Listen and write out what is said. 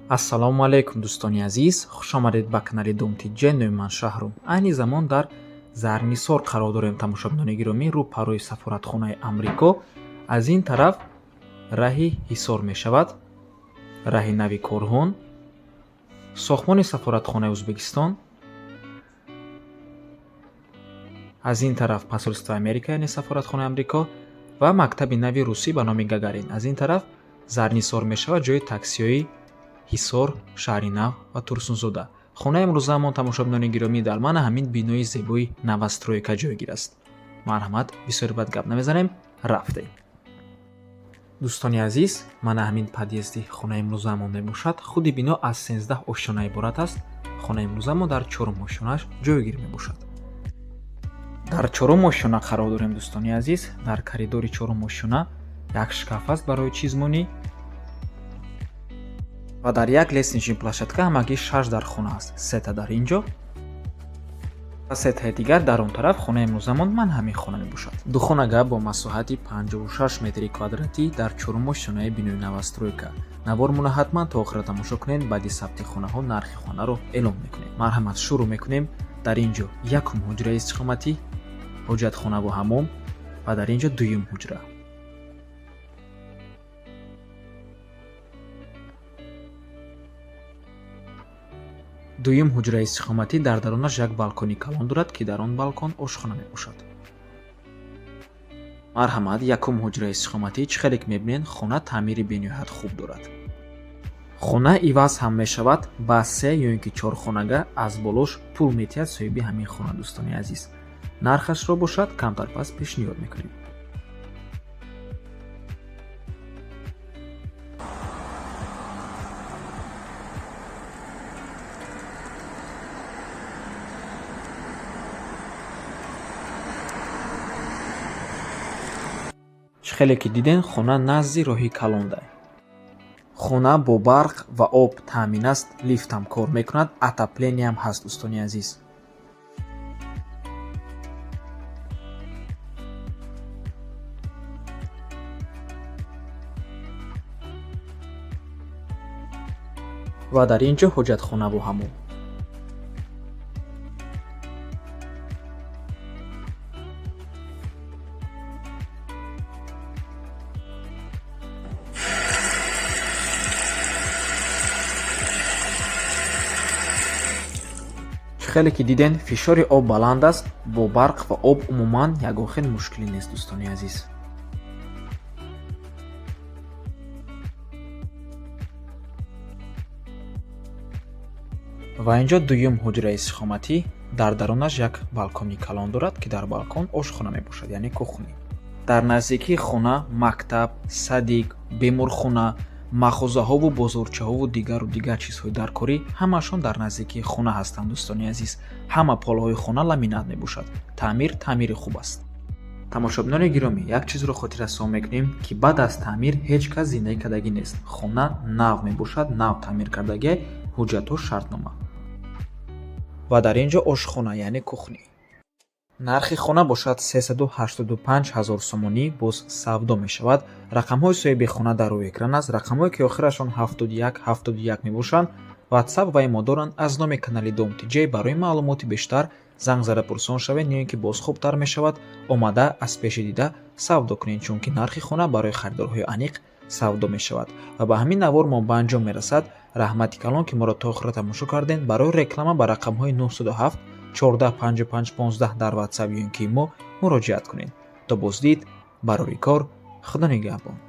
Ассалому алайкум, дӯстони азиз, хушомадед ба канали Дом Тиҷе. Номи ман Шаҳрум. Айни замон дар Зарнисор қарор дорем, тамошобинони гиромӣ, рӯ парои сафоратхонаи Амрико. Аз ин тараф раҳи Ҳисор мешавад, раҳи нави Корҳон, сохтмони сафоратхонаи Ӯзбекистон. Аз ин тараф посольствои Америка, яъне сафоратхонаи Амрико ва мактаби нави русӣ ба номи Гагарин. Аз ин тараф Зарнисор мешавад, ҷои таксиҳои Ҳисор, Шаҳри Нав ва Турсунзода. Хонаи имрӯзаамон, тамошобинони гиромӣ, дар мана ҳамин бинои зебои новостройка ҷойгир аст. Марҳамат, бисёр бад гап намезанем, рафтем. Дӯстони азиз, мана ҳамин подъезди хонаи имрӯзаамон мебошад. Худи бино аз 13 ошёна иборат аст. Хонаи имрӯзамо дар чорум ошёнааш ҷойгир мебошад. Дар чорум ошёна қарор дорем, дӯстони азиз. Дар коридори чорум ошёна як шкаф аст барои чизмонӣ ва дар як лестничный площадка ҳамагӣ шаш дар хона аст. Сета дар ин ҷо ва сетаи дигар дар он тараф. Хонаи имрӯзамон ман ҳамин хона мебошад. Духонага бо масоҳати 56 метри квадратӣ дар чорум ошёнаи бинои новостройка. Навормона ҳатман то охира тамошо кунед. Баъди сабти хонаҳо нархи хонаро эълон мекунем. Марҳамат, шурӯъ мекунем. Дар ин ҷо якум ҳуҷраи истиқоматӣ, ҳоҷатхонаву ҳаммом ва дар ин ҷо дуюм ҳуҷра. Дуюм ҳуҷраи истиқоматӣ дар дарунаш як балкони калон дорад, ки дар он балкон ошхона мебошад. Марҳамат, якум ҳуҷраи истиқоматӣ. Чӣ хеле ки мебинед, хона таъмири бениҳоят хуб дорад. Хона иваз ҳам мешавад ба се ё ин ки чор хонага, аз болош пул метиҳад соҳиби ҳамин хона, дӯстони азиз. Нархашро бошад камтар пас пешниҳод мекунем. Чӣ хеле ки диден, хона назди роҳи калондай. Хона бо барқ ва об таъмин аст, лифтам кор мекунад, отоплениям ҳаст, дӯстони азиз. Ва дар ин ҷо ҳоҷатхонаву ҳаммом. Чӣ хеле ки диден, фишори об баланд аст, бо барқ ва об умуман ягон хел мушкилӣ нест, дӯстони азиз. Ва ин ҷо дуюм ҳуҷраи истиқоматӣ, дар дарунаш як балкони калон дорад, ки дар балкон ошхона мебошад, яъне кухня. Дар наздикии хона мактаб, садик, беморхона, мағозаҳову бозорчаҳову дигару дигар чизҳои даркорӣ ҳамаашон дар наздикии хона ҳастанд, дӯстони азиз. Ҳама полҳои хона ламинат мебошад. Таъмир таъмири хуб аст. Тамошобинони гиромӣ, як чизро хотиррасон мекунем, ки баъд аз таъмир ҳеҷ кас зиндагӣ кардагӣ нест. Хона нав мебошад, нав таъмир кардагӣ, ҳуҷҷатҳо, шартнома. Ва дар ин ҷо ошхона, яъне кухня. Нархи хона бошад 385 ҳазор сомонӣ, боз савдо мешавад. Рақамҳои соҳиби хона дар рӯи экран аст. Рақамҳое ки охирашон 71 71 мебошанд, WhatsApp ва имо доранд. Аз номи канали Дом Тиҷей барои маълумоти бештар занг зада пурсон шавед, ё ин ки боз хубтар мешавад омада аз пеши дида савдо кунед, чунки нархи хона барои харидорҳои аниқ савдо мешавад. Ва ба ҳамин навор мо ба анҷом мерасад. Раҳмати калон, ки моро то охира тамошо кардем. Барои реклама ба рақамҳои 907 14 55 15 дар WhatsApp ё ин ки имо муроҷиат кунед. То боздид, барори кор, Худо нигаҳбон.